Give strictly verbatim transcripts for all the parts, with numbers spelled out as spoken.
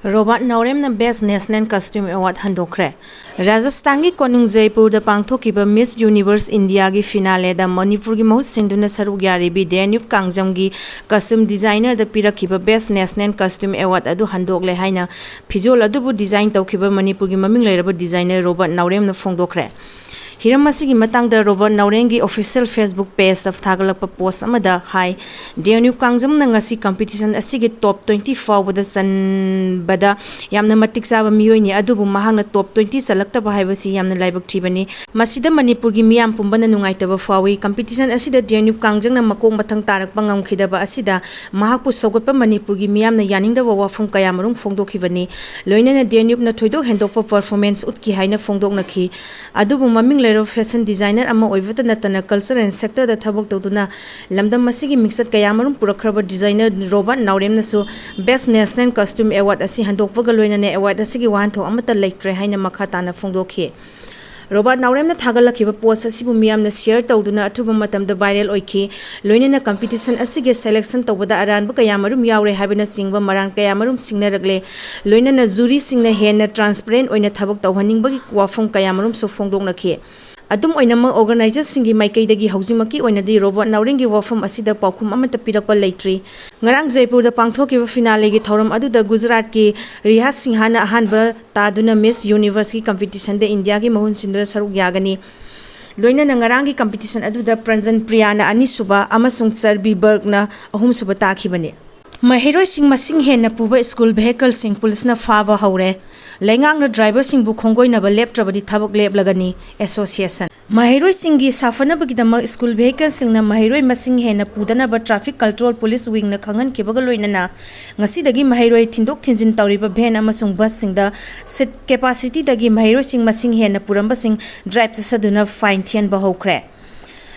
Robert ꯅꯥꯎꯔꯦꯝꯅ Best National Costume Award ꯍꯟꯗꯣꯛꯈ꯭ꯔꯦ꯫ ꯔꯥꯖꯁꯊꯥꯟꯒꯤ ꯀꯣꯅꯨꯡ ꯖꯩꯄꯨꯔꯗ ꯄꯥꯡꯊꯣꯛꯈꯤꯕ Miss Universe Indiaꯒꯤ finaleꯗ ꯃꯅꯤꯄꯨꯔꯒꯤ ꯃꯍꯨꯠ ꯁꯤꯟꯗꯨꯅ ꯁꯔꯨꯛ ꯌꯥꯔꯤꯕꯤ ꯗꯦꯅ꯭ꯌꯨꯞ ꯀꯥꯡꯖꯝꯒꯤ costume designerꯗ ꯄꯤꯔꯛꯈꯤꯕ Best National Costume Award ꯑꯗꯨ ꯍꯟꯗꯣꯛꯂꯦ ꯍꯥꯏꯅ ꯐꯤꯖꯣꯜ ꯑꯗꯨꯕꯨ design ꯇꯧꯈꯤꯕ ꯃꯅꯤꯄꯨꯔꯒꯤ ꯃꯃꯤꯡ ꯂꯩꯔꯕ designer ꯔꯣꯕꯥꯔꯠ ꯅꯥꯎꯔꯦꯝꯅ ꯐꯣꯡꯗꯣꯛꯈ꯭ꯔꯦ꯫ ꯍꯤꯔꯝ ꯑꯁꯤꯒꯤ ꯃꯇꯥꯡꯗ ꯔꯣꯕꯥꯔꯠ ꯅꯥꯎꯔꯦꯝꯒꯤ official Facebook pageꯇ ꯊꯥꯒꯠꯂꯛꯄ post ꯑꯃꯗ ꯍꯥꯏ, ꯗꯦꯅ꯭ꯌꯨꯞ ꯀꯥꯡꯖꯝꯅ ꯉꯁꯤ competition ꯑꯁꯤꯒꯤ top twenty ꯐꯥꯎꯕꯗ ꯆꯟꯕꯗ ꯌꯥꯝꯅ ꯃꯇꯤꯛ ꯆꯥꯕ ꯃꯤꯑꯣꯏꯅꯤ, ꯑꯗꯨꯕꯨ ꯃꯍꯥꯛꯅ top twenty ꯆꯜꯂꯛꯇꯕ ꯍꯥꯏꯕꯁꯤ ꯌꯥꯝꯅ ꯂꯥꯏꯕꯛ ꯊꯤꯕꯅꯤ꯫ ꯃꯁꯤꯗ ꯃꯅꯤꯄꯨꯔꯒꯤ ꯃꯤꯌꯥꯝ ꯄꯨꯝꯕꯅ ꯅꯨꯡꯉꯥꯏꯇꯕ ꯐꯥꯎꯏ꯫ Competition ꯑꯁꯤꯗ ꯗꯦꯅ꯭ꯌꯨꯞ ꯀꯥꯡꯖꯝꯅ ꯃꯀꯣꯛ ꯃꯊꯪ ꯇꯥꯔꯛꯄ ꯉꯝꯈꯤꯗꯕ ꯑꯁꯤꯗ ꯃꯍꯥꯛꯄꯨ ꯁꯧꯒꯠꯄ ꯃꯅꯤꯄꯨꯔꯒꯤ ꯃꯤꯌꯥꯝꯅ ꯌꯥꯅꯤꯡꯗꯕ ꯋꯥꯐꯝ ꯀꯌꯥꯃꯔꯨꯝ ꯐꯣꯡꯗꯣꯛꯈꯤꯕꯅꯤ꯫ ꯂꯣꯏꯅꯅ ꯗꯦꯅ꯭ꯌꯨꯞꯅ ꯊꯣꯏꯗꯣꯛ ꯍꯦꯟꯗꯣꯛꯄ performance ꯎꯠꯈꯤ ꯍꯥꯏꯅ ꯐꯣꯡꯗꯣꯛꯅꯈꯤ꯫ ꯑꯗꯨꯕꯨ ꯃꯃꯤꯡ ꯂꯩꯔꯕ fashion designer ꯑꯃ ꯑꯣꯏꯕꯇ ꯅꯠꯇꯅ culture and sectorꯗ ꯊꯕꯛ ꯇꯧꯗꯨꯅ ꯂꯝꯗꯝ ꯑꯁꯤꯒꯤ ꯃꯤꯡꯆꯠ ꯀꯌꯥꯃꯔꯨꯝ ꯄꯨꯔꯛꯈ꯭ꯔꯕ designer ꯔꯣꯕꯥꯔꯠ ꯅꯥꯎꯔꯦꯝꯅꯁꯨ Best National Costume Award ꯑꯁꯤ ꯍꯟꯗꯣꯛꯄꯒ ꯂꯣꯏꯅꯅ award ꯑꯁꯤꯒꯤ ꯋꯥꯍꯟꯊꯣꯛ ꯑꯃꯠꯇ ꯂꯩꯇ꯭ꯔꯦ ꯍꯥꯏꯅ ꯃꯈꯥ ꯇꯥꯅ ꯐꯣꯡꯗꯣꯛꯈꯤ꯫ ꯔꯣꯕꯥꯔꯠ ꯅꯥꯎꯔꯦꯝꯅ ꯊꯥꯒꯠꯂꯛꯈꯤꯕ post ꯑꯁꯤꯕꯨ ꯃꯤꯌꯥꯝꯅ share ꯇꯧꯗꯨꯅ ꯑꯊꯨꯕ ꯃꯇꯝꯗ viral ꯑꯣꯏꯈꯤ꯫ ꯂꯣꯏꯅꯅ competition ꯑꯁꯤꯒꯤ selection ꯇꯧꯕꯗ ꯑꯔꯥꯟꯕ ꯀꯌꯥꯃꯔꯨꯝ ꯌꯥꯎꯔꯦ ꯍꯥꯏꯕꯅꯆꯤꯡꯕ ꯃꯔꯥꯟ ꯀꯌꯥꯃꯔꯨꯝ ꯁꯤꯡꯅꯔꯛꯂꯦ꯫ ꯂꯣꯏꯅꯅ juryꯁꯤꯡꯅ ꯍꯦꯟꯅ transparent ꯑꯣꯏꯅ ꯊꯕꯛ ꯇꯧꯍꯟꯅꯤꯡꯕꯒꯤ ꯋꯥꯐꯝ ꯀꯌꯥꯃꯔꯨꯝꯁꯨ ꯐꯣꯡꯗꯣꯛꯅꯈꯤ꯫ ꯑꯗꯨꯝ ꯑꯣꯏꯅꯃꯛ, organizerꯁꯤꯡꯒꯤ ꯃꯥꯏꯀꯩꯗꯒꯤ ꯍꯧꯖꯤꯛꯃꯛꯀꯤ ꯑꯣꯏꯅꯗꯤ ꯔꯣꯕꯥꯔꯠ ꯅꯥꯎꯔꯦꯝꯒꯤ ꯋꯥꯐꯝ ꯑꯁꯤꯗ ꯄꯥꯎꯈꯨꯝ ꯑꯃꯠꯇ ꯄꯤꯔꯛꯄ ꯂꯩꯇ꯭ꯔꯤ꯫ ꯉꯔꯥꯡ ꯖꯩꯄꯨꯔꯗ ꯄꯥꯡꯊꯣꯛꯈꯤꯕ finaleꯒꯤ ꯊꯧꯔꯝ ꯑꯗꯨꯗ ꯒꯨꯖꯔꯥꯠꯀꯤ ꯔꯤꯍꯥꯖ ꯁꯤꯡꯍꯥꯅ ꯑꯍꯥꯟꯕ ꯇꯥꯗꯨꯅ Miss Universeꯀꯤ competitionꯗ ꯏꯟꯗꯤꯌꯥꯒꯤ ꯃꯍꯨꯠ ꯁꯤꯟꯗꯨꯅ ꯁꯔꯨꯛ ꯌꯥꯒꯅꯤ꯫ ꯂꯣꯏꯅꯅ ꯉꯔꯥꯡꯒꯤ competition ꯑꯗꯨꯗ ꯄ꯭ꯔꯟꯖꯟ ꯄ꯭ꯔꯤꯌꯥꯅ ꯑꯅꯤꯁꯨꯕ ꯑꯃꯁꯨꯡ ꯆꯔꯕꯤ ꯕꯔꯒꯅ ꯑꯍꯨꯝꯁꯨꯕ ꯇꯥꯈꯤꯕꯅꯤ꯫ ꯃꯍꯩꯔꯣꯏꯁꯤꯡ ꯃꯁꯤꯡ ꯍꯦꯟꯅ ꯄꯨꯕ school vehicleꯁꯤꯡ ꯄꯨꯂꯤꯁꯅ ꯐꯥꯕ ꯍꯧꯔꯦ꯫ ꯂꯩꯉꯥꯛꯅ driverꯁꯤꯡꯕꯨ ꯈꯣꯡꯒꯣꯏꯅꯕ ꯂꯦꯞꯇ꯭ꯔꯕꯗꯤ ꯊꯕꯛ ꯂꯦꯞꯂꯒꯅꯤ, association꯫ ꯃꯍꯩꯔꯣꯏꯁꯤꯡꯒꯤ ꯁꯥꯐꯅꯕꯒꯤꯗꯃꯛ school vehicleꯁꯤꯡꯅ ꯃꯍꯩꯔꯣꯏ ꯃꯁꯤꯡ ꯍꯦꯟꯅ ꯄꯨꯗꯅꯕ Traffic Control Police Wingꯅ ꯈꯪꯍꯟꯈꯤꯕꯒ ꯂꯣꯏꯅꯅ ꯉꯁꯤꯗꯒꯤ ꯃꯍꯩꯔꯣꯏ ꯊꯤꯟꯗꯣꯛ ꯊꯤꯟꯖꯤꯟ ꯇꯧꯔꯤꯕ van ꯑꯃꯁꯨꯡ busꯁꯤꯡꯗ seat capacityꯗꯒꯤ ꯃꯍꯩꯔꯣꯏꯁꯤꯡ ꯃꯁꯤꯡ ꯍꯦꯟꯅ ꯄꯨꯔꯝꯕꯁꯤꯡ drive ꯆꯠꯊꯗꯨꯅ fine ꯊꯤꯍꯟꯕ ꯍꯧꯈ꯭ꯔꯦ꯫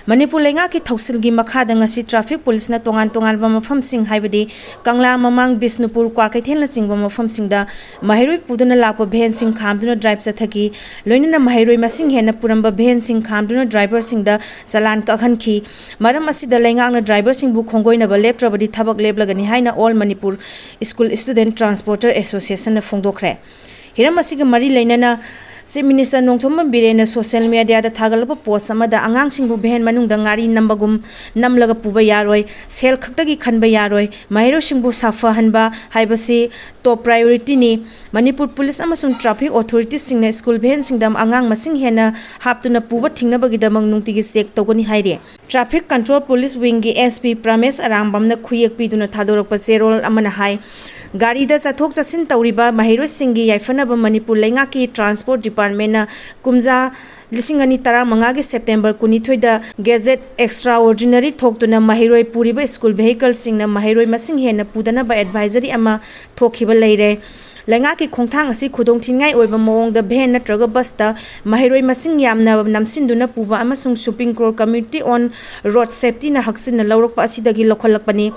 ꯃꯅꯤꯄꯨꯔ ꯂꯩꯉꯥꯛꯀꯤ ꯊꯧꯁꯤꯜꯒꯤ ꯃꯈꯥꯗ ꯉꯁꯤ traffic policeꯅ ꯇꯣꯉꯥꯟ ꯇꯣꯉꯥꯟꯕ ꯃꯐꯝꯁꯤꯡ, ꯍꯥꯏꯕꯗꯤ ꯀꯪꯂꯥ ꯃꯃꯥꯡ, ꯕꯤꯁꯅꯨꯄꯨꯔ, ꯀ꯭ꯋꯥꯀꯩꯊꯦꯜꯅꯆꯤꯡꯕ ꯃꯐꯝꯁꯤꯡꯗ ꯃꯍꯩꯔꯣꯏ ꯄꯨꯗꯨꯅ ꯂꯥꯛꯄ vanꯁꯤꯡ ꯈꯥꯝꯗꯨꯅ drive ꯆꯠꯊꯈꯤ꯫ ꯂꯣꯏꯅꯅ ꯃꯍꯩꯔꯣꯏ ꯃꯁꯤꯡ ꯍꯦꯟꯅ ꯄꯨꯔꯝꯕ vanꯁꯤꯡ ꯈꯥꯝꯗꯨꯅ driverꯁꯤꯡꯗ ꯆꯂꯥꯟ ꯀꯛꯍꯟꯈꯤ꯫ ꯃꯔꯝ ꯑꯁꯤꯗ ꯂꯩꯉꯥꯛꯅ driverꯁꯤꯡꯕꯨ ꯈꯣꯡꯒꯣꯏꯅꯕ ꯂꯦꯞꯇ꯭ꯔꯕꯗꯤ ꯊꯕꯛ ꯂꯦꯞꯂꯒꯅꯤ ꯍꯥꯏꯅ All Manipur School Student Transporter Associationꯅ ꯐꯣꯡꯗꯣꯛꯈ꯭ꯔꯦ꯫ ꯍꯤꯔꯝ ꯑꯁꯤꯒ ꯃꯔꯤ ꯂꯩꯅꯅ Chief Minister Nongthombam ꯕꯤꯔꯦꯟꯅ social mediaꯗ ꯊꯥꯒꯠꯂꯛꯄ post ꯑꯃꯗ ꯑꯉꯥꯡꯁꯤꯡꯕꯨ van ꯃꯅꯨꯡꯗ ꯉꯥꯔꯤ ꯅꯝꯕꯒꯨꯝ ꯅꯝꯂꯒ ꯄꯨꯕ ꯌꯥꯔꯣꯏ, ꯁꯦꯜ ꯈꯛꯇꯒꯤ ꯈꯟꯕ ꯌꯥꯔꯣꯏ, ꯃꯍꯩꯔꯣꯏꯁꯤꯡꯕꯨ ꯁꯥꯐꯍꯟꯕ ꯍꯥꯏꯕꯁꯤ top priorityꯅꯤ꯫ ꯃꯅꯤꯄꯨꯔ police ꯑꯃꯁꯨꯡ traffic authorityꯁꯤꯡꯅ school vanꯁꯤꯡꯗ ꯑꯉꯥꯡ ꯃꯁꯤꯡ ꯍꯦꯟꯅ ꯍꯥꯞꯇꯨꯅ ꯄꯨꯕ ꯊꯤꯡꯅꯕꯒꯤꯗꯃꯛ ꯅꯨꯡꯇꯤꯒꯤ check ꯇꯧꯒꯅꯤ ꯍꯥꯏꯔꯤ꯫ Traffic Control Police Wingꯒꯤ SP ꯄ꯭ꯔꯥꯃꯦꯁ ꯑꯔꯥꯝꯕꯝꯅ ꯈꯨꯌꯦꯛ ꯄꯤꯗꯨꯅ ꯊꯥꯗꯣꯔꯛꯄ ꯆꯦꯔꯣꯜ ꯑꯃꯅ ꯍꯥꯏ, ꯒꯥꯔꯤꯗ ꯆꯠꯊꯣꯛ ꯆꯠꯁꯤꯟ ꯇꯧꯔꯤꯕ ꯃꯍꯩꯔꯣꯏꯁꯤꯡꯒꯤ ꯌꯥꯏꯐꯅꯕ ꯃꯅꯤꯄꯨꯔ ꯂꯩꯉꯥꯛꯀꯤ Transport Departmentꯅ ꯀꯨꯝꯖꯥ ꯂꯤꯁꯤꯡ ꯑꯅꯤ ꯇꯔꯥꯃꯉꯥꯒꯤ September ꯀꯨꯟꯅꯤꯊꯣꯏꯗ Gazette Extraordinary ꯊꯣꯛꯇꯨꯅ ꯃꯍꯩꯔꯣꯏ ꯄꯨꯔꯤꯕ school vehicleꯁꯤꯡꯅ ꯃꯍꯩꯔꯣꯏ ꯃꯁꯤꯡ ꯍꯦꯟꯅ ꯄꯨꯗꯅꯕ advisory ꯑꯃ ꯊꯣꯛꯈꯤꯕ ꯂꯩꯔꯦ꯫ ꯂꯩꯉꯥꯛꯀꯤ ꯈꯣꯡꯊꯥꯡ ꯑꯁꯤ ꯈꯨꯗꯣꯡꯊꯤꯅꯤꯡꯉꯥꯏ ꯑꯣꯏꯕ ꯃꯑꯣꯡꯗ van ꯅꯠꯇ꯭ꯔꯒ busꯇ ꯃꯍꯩꯔꯣꯏ ꯃꯁꯤꯡ ꯌꯥꯝꯅ ꯅꯝꯁꯤꯟꯗꯨꯅ ꯄꯨꯕ ꯑꯃꯁꯨꯡ Supreme Court Committee on Road Safetyꯅ ꯍꯛꯆꯤꯟꯅ ꯂꯧꯔꯛꯄ ꯑꯁꯤꯗꯒꯤ ꯂꯧꯈꯠꯂꯛꯄꯅꯤ꯫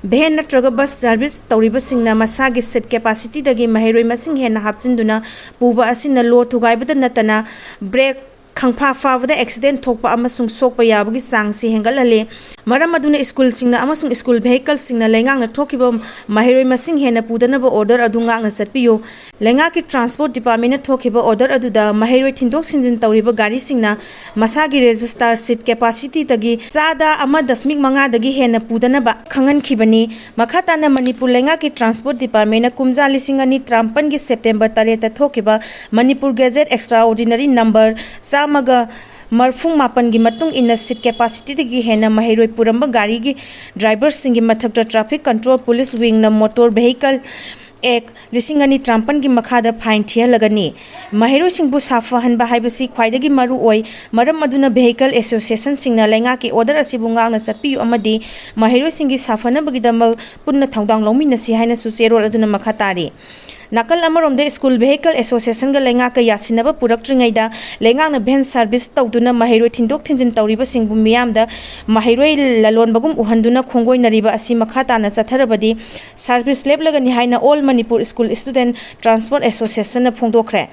Van ꯅꯠꯇ꯭ꯔꯒ bus service ꯇꯧꯔꯤꯕꯁꯤꯡꯅ ꯃꯁꯥꯒꯤ seat capacityꯗꯒꯤ ꯃꯍꯩꯔꯣꯏ ꯃꯁꯤꯡ ꯍꯦꯟꯅ ꯍꯥꯞꯆꯤꯟꯗꯨꯅ ꯄꯨꯕ ꯑꯁꯤꯅ law ꯊꯨꯒꯥꯏꯕꯗ ꯅꯠꯇꯅ brake ꯈꯪꯐꯥ ꯐꯥꯕꯗ accident ꯊꯣꯛꯄ ꯑꯃꯁꯨꯡ ꯁꯣꯛꯄ ꯌꯥꯕꯒꯤ ꯆꯥꯡꯁꯤ ꯍꯦꯟꯒꯠꯍꯜꯂꯤ꯫ ꯃꯔꯝ ꯑꯗꯨꯅ schoolꯁꯤꯡꯅ ꯑꯃꯁꯨꯡ school vehicleꯁꯤꯡꯅ ꯂꯩꯉꯥꯛꯅ ꯊꯣꯛꯈꯤꯕ ꯃꯍꯩꯔꯣꯏ ꯃꯁꯤꯡ ꯍꯦꯟꯅ ꯄꯨꯗꯅꯕ order ꯑꯗꯨ ꯉꯥꯛꯅ ꯆꯠꯄꯤꯌꯨ꯫ ꯂꯩꯉꯥꯛꯀꯤ Transport Departmentꯅ ꯊꯣꯛꯈꯤꯕ order ꯑꯗꯨꯗ ꯃꯍꯩꯔꯣꯏ ꯊꯤꯟꯗꯣꯛ ꯊꯤꯟꯖꯤꯟ ꯇꯧꯔꯤꯕ ꯒꯥꯔꯤꯁꯤꯡꯅ ꯃꯁꯥꯒꯤ register seat capacityꯗꯒꯤ ꯆꯥꯗ ꯑꯃ ꯗꯁꯃꯤꯛ ꯃꯉꯥꯗꯒꯤ ꯍꯦꯟꯅ ꯄꯨꯗꯅꯕ ꯈꯪꯍꯟꯈꯤꯕꯅꯤ꯫ ꯃꯈꯥ ꯇꯥꯅ ꯃꯅꯤꯄꯨꯔ ꯂꯩꯉꯥꯛꯀꯤ Transport Departmentꯅ ꯀꯨꯝꯖꯥ ꯂꯤꯁꯤꯡ ꯑꯅꯤ ꯇꯔꯥꯃꯥꯄꯟꯒꯤ September ꯇꯔꯦꯠꯇ ꯊꯣꯛꯈꯤꯕ ꯃꯅꯤꯄꯨꯔ Gazette Extraordinary number ꯆꯥꯝꯃꯒ ꯃꯔꯐꯨ ꯃꯥꯄꯟꯒꯤ ꯃꯇꯨꯡ ꯏꯟꯅ seat capacityꯗꯒꯤ ꯍꯦꯟꯅ ꯃꯍꯩꯔꯣꯏ ꯄꯨꯔꯝꯕ ꯒꯥꯔꯤꯒꯤ driverꯁꯤꯡꯒꯤ ꯃꯊꯛꯇ Traffic Control Police Wingꯅ Motor Vehicle Act ꯂꯤꯁꯤꯡ ꯑꯅꯤ ꯇꯔꯥꯃꯥꯄꯟꯒꯤ ꯃꯈꯥꯗ fine ꯊꯤꯍꯜꯂꯒꯅꯤ꯫ ꯃꯍꯩꯔꯣꯏꯁꯤꯡꯕꯨ ꯁꯥꯐꯍꯟꯕ ꯍꯥꯏꯕꯁꯤ ꯈ꯭ꯋꯥꯏꯗꯒꯤ ꯃꯔꯨ ꯑꯣꯏ꯫ ꯃꯔꯝ ꯑꯗꯨꯅ vehicle associationꯁꯤꯡꯅ ꯂꯩꯉꯥꯛꯀꯤ order ꯑꯁꯤꯕꯨ ꯉꯥꯛꯅ ꯆꯠꯄꯤꯌꯨ ꯑꯃꯗꯤ ꯃꯍꯩꯔꯣꯏꯁꯤꯡꯒꯤ ꯁꯥꯐꯅꯕꯒꯤꯗꯃꯛ ꯄꯨꯟꯅ ꯊꯧꯗꯥꯡ ꯂꯧꯃꯤꯟꯅꯁꯤ ꯍꯥꯏꯅꯁꯨ ꯆꯦꯔꯣꯜ ꯑꯗꯨꯅ ꯃꯈꯥ ꯇꯥꯔꯤ꯫ ꯅꯥꯀꯜ ꯑꯃꯔꯣꯝꯗ, ꯁ꯭ꯀꯨꯜ ꯚꯦꯍꯤꯀꯜ ꯑꯦꯁꯣꯁꯤꯌꯦꯁꯟꯒ ꯂꯩꯉꯥꯛꯀ ꯌꯥꯁꯤꯟꯅꯕ ꯄꯨꯔꯛꯇ꯭ꯔꯤꯉꯩꯗ ꯂꯩꯉꯥꯛꯅ ꯚꯦꯟ ꯁꯥꯔꯚꯤꯁ ꯇꯧꯗꯨꯅ ꯃꯍꯩꯔꯣꯏ ꯊꯤꯟꯗꯣꯛ ꯊꯤꯟꯖꯤꯟ ꯇꯧꯔꯤꯕꯁꯤꯡꯕꯨ ꯃꯤꯌꯥꯝꯗ ꯃꯍꯩꯔꯣꯏ ꯂꯂꯣꯟꯕꯒꯨꯝ ꯎꯍꯟꯗꯨꯅ ꯈꯣꯡꯒꯣꯏꯅꯔꯤꯕ ꯑꯁꯤ ꯃꯈꯥ ꯇꯥꯅ ꯆꯠꯊꯔꯕꯗꯤ ꯁꯥꯔꯚꯤꯁ ꯂꯦꯞꯂꯒꯅꯤ ꯍꯥꯏꯅ All Manipur School Student Transport Associationꯅ ꯐꯣꯡꯗꯣꯛꯈ꯭ꯔꯦ꯫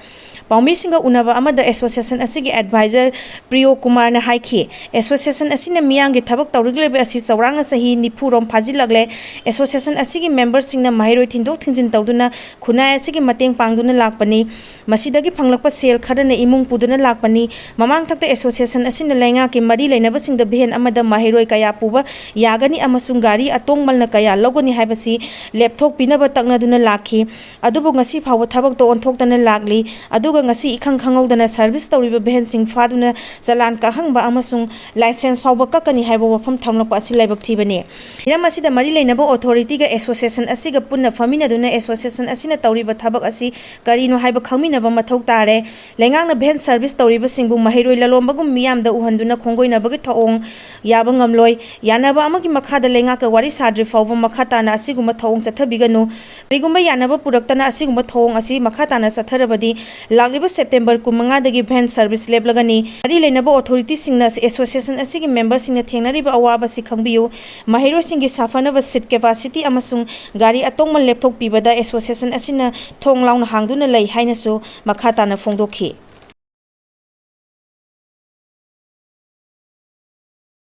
ꯄꯥꯎꯃꯤꯁꯤꯡꯒ ꯎꯅꯕ ꯑꯃꯗ ꯑꯦꯁꯣꯁꯤꯌꯦꯁꯟ ꯑꯁꯤꯒꯤ ꯑꯦꯗꯚꯥꯏꯖꯔ ꯄ꯭ꯔꯤꯌꯣ ꯀꯨꯃꯥꯔꯅ ꯍꯥꯏꯈꯤ, ꯑꯦꯁꯣꯁꯤꯌꯦꯁꯟ ꯑꯁꯤꯅ ꯃꯤꯌꯥꯝꯒꯤ ꯊꯕꯛ ꯇꯧꯔꯛꯂꯤꯕ ꯑꯁꯤ ꯆꯧꯔꯥꯛꯅ ꯆꯍꯤ ꯅꯤꯐꯨ ꯔꯣꯝ ꯐꯥꯖꯤꯜꯂꯛꯂꯦ꯫ ꯑꯦꯁꯣꯁꯤꯌꯦꯁꯟ ꯑꯁꯤꯒꯤ ꯃꯦꯝꯕꯔꯁꯤꯡꯅ ꯃꯍꯩꯔꯣꯏ ꯊꯤꯟꯗꯣꯛ ꯊꯤꯟꯖꯤꯟ ꯇꯧꯗꯨꯅ ꯈꯨꯟꯅꯥꯏ ꯑꯁꯤꯒꯤ ꯃꯇꯦꯡ ꯄꯥꯡꯗꯨꯅ ꯂꯥꯛꯄꯅꯤ꯫ ꯃꯁꯤꯗꯒꯤ ꯐꯪꯂꯛꯄ ꯁꯦꯜ ꯈꯔꯅ ꯏꯃꯨꯡ ꯄꯨꯗꯨꯅ ꯂꯥꯛꯄꯅꯤ꯫ ꯃꯃꯥꯡꯊꯛꯇ ꯑꯦꯁꯣꯁꯤꯌꯦꯁꯟ ꯑꯁꯤꯅ ꯂꯩꯉꯥꯛꯀꯤ ꯃꯔꯤ ꯂꯩꯅꯕꯁꯤꯡꯗ ꯚꯦꯟ ꯑꯃꯗ ꯃꯍꯩꯔꯣꯏ ꯀꯌꯥ ꯄꯨꯕ ꯌꯥꯒꯅꯤ ꯑꯃꯁꯨꯡ ꯒꯥꯔꯤ ꯑꯇꯣꯡꯃꯜꯅ ꯀꯌꯥ ꯂꯧꯒꯅꯤ ꯍꯥꯏꯕꯁꯤ ꯂꯦꯞꯊꯣꯛꯄꯤꯅꯕ ꯇꯛꯅꯗꯨꯅ ꯂꯥꯛꯈꯤ꯫ ꯑꯗꯨꯕꯨ ꯉꯁꯤ ꯐꯥꯎꯕ ꯊꯕꯛꯇ ꯑꯣꯟꯊꯣꯛꯇꯅ ꯂꯥꯛꯂꯤ꯫ ꯑꯗꯨꯒ ꯉꯁꯤ ꯏꯈꯪ ꯈꯪꯍꯧꯗꯅ ꯁꯥꯔꯚꯤꯁ ꯇꯧꯔꯤꯕ ꯚꯦꯟꯁꯤꯡ ꯐꯥꯗꯨꯅ ꯆꯂꯥꯟ ꯀꯛꯍꯟꯕ ꯑꯃꯁꯨꯡ ꯂꯥꯏꯁꯦꯟꯁ ꯐꯥꯎꯕ ꯀꯛꯀꯅꯤ ꯍꯥꯏꯕ ꯋꯥꯐꯝ ꯊꯝꯂꯛꯄ ꯑꯁꯤ ꯂꯥꯏꯕꯛ ꯊꯤꯕꯅꯤ꯫ ꯍꯤꯔꯝ ꯑꯁꯤꯗ ꯃꯔꯤ ꯂꯩꯅꯕ ꯑꯣꯊꯣꯔꯤꯇꯤꯒ ꯑꯦꯁꯣꯁꯤꯌꯦꯁꯟ ꯑꯁꯤꯒ ꯄꯨꯟꯅ ꯐꯝꯃꯤꯟꯅꯗꯨꯅ ꯑꯦꯁꯣꯁꯤꯌꯦꯁꯟ ꯑꯁꯤꯅ ꯇꯧꯔꯤꯕ ꯊꯕꯛ ꯑꯁꯤ ꯀꯔꯤꯅꯣ ꯍꯥꯏꯕ ꯈꯪꯃꯤꯟꯅꯕ ꯃꯊꯧ ꯇꯥꯔꯦ꯫ ꯂꯩꯉꯥꯛꯅ ꯚꯦꯟ ꯁꯥꯔꯚꯤꯁ ꯇꯧꯔꯤꯕꯁꯤꯡꯕꯨ ꯃꯍꯩꯔꯣꯏ ꯂꯂꯣꯟꯕꯒꯨꯝ ꯃꯤꯌꯥꯝꯗ ꯎꯍꯟꯗꯨꯅ ꯈꯣꯡꯒꯣꯏꯅꯕꯒꯤ ꯊꯧꯑꯣꯡ ꯌꯥꯕ ꯉꯝꯂꯣꯏ꯫ ꯌꯥꯅꯕ ꯑꯃꯒꯤ ꯃꯈꯥꯗ ꯂꯩꯉꯥꯛꯀ ꯋꯥꯔꯤ ꯁꯥꯗ꯭ꯔꯤ ꯐꯥꯎꯕ ꯃꯈꯥ ꯇꯥꯅ ꯑꯁꯤꯒꯨꯝꯕ ꯊꯧꯑꯣꯡ ꯆꯠꯊꯕꯤꯒꯅꯨ꯫ ꯀꯔꯤꯒꯨꯝꯕ ꯌꯥꯅꯕ ꯄꯨꯔꯛꯇꯅ ꯑꯁꯤꯒꯨꯝꯕ ꯊꯧꯑꯣꯡ ꯑꯁꯤ ꯃꯈꯥ ꯇꯥꯅ ꯆꯠꯊꯔꯕꯗꯤ ꯂꯥꯛꯂꯤꯕ ꯁꯦꯞꯇꯦꯝꯕꯔ ꯀꯨꯟꯃꯉꯥꯗꯒꯤ ꯚꯦꯟ ꯁꯥꯔꯚꯤꯁ ꯂꯦꯞꯂꯒꯅꯤ꯫ ꯃꯔꯤ ꯂꯩꯅꯕ ꯑꯣꯊꯣꯔꯤꯇꯤꯁꯤꯡꯅ ꯑꯦꯁꯣꯁꯤꯌꯦꯁꯟ ꯑꯁꯤꯒꯤ ꯃꯦꯝꯕꯔꯁꯤꯡꯅ ꯊꯦꯡꯅꯔꯤꯕ ꯑꯋꯥꯕꯁꯤ ꯈꯪꯕꯤꯌꯨ꯫ ꯃꯍꯩꯔꯣꯏꯁꯤꯡꯒꯤ ꯁꯥꯐꯅꯕ ꯁꯤꯠ ꯀꯦꯄꯥꯁꯤꯇꯤ ꯑꯃꯁꯨꯡ ꯒꯥꯔꯤ ꯑꯇꯣꯡꯕ ꯂꯦꯞꯊꯣꯛꯄꯤꯕꯗ ꯑꯦꯁꯣꯁꯤꯌꯦꯁꯟ ꯑꯁꯤꯅ ꯊꯣꯡ ꯂꯥꯎꯅ ꯍꯥꯡꯗꯨꯅ ꯂꯩ ꯍꯥꯏꯅꯁꯨ ꯃꯈꯥ ꯇꯥꯅ ꯐꯣꯡꯗꯣꯛꯈꯤ꯫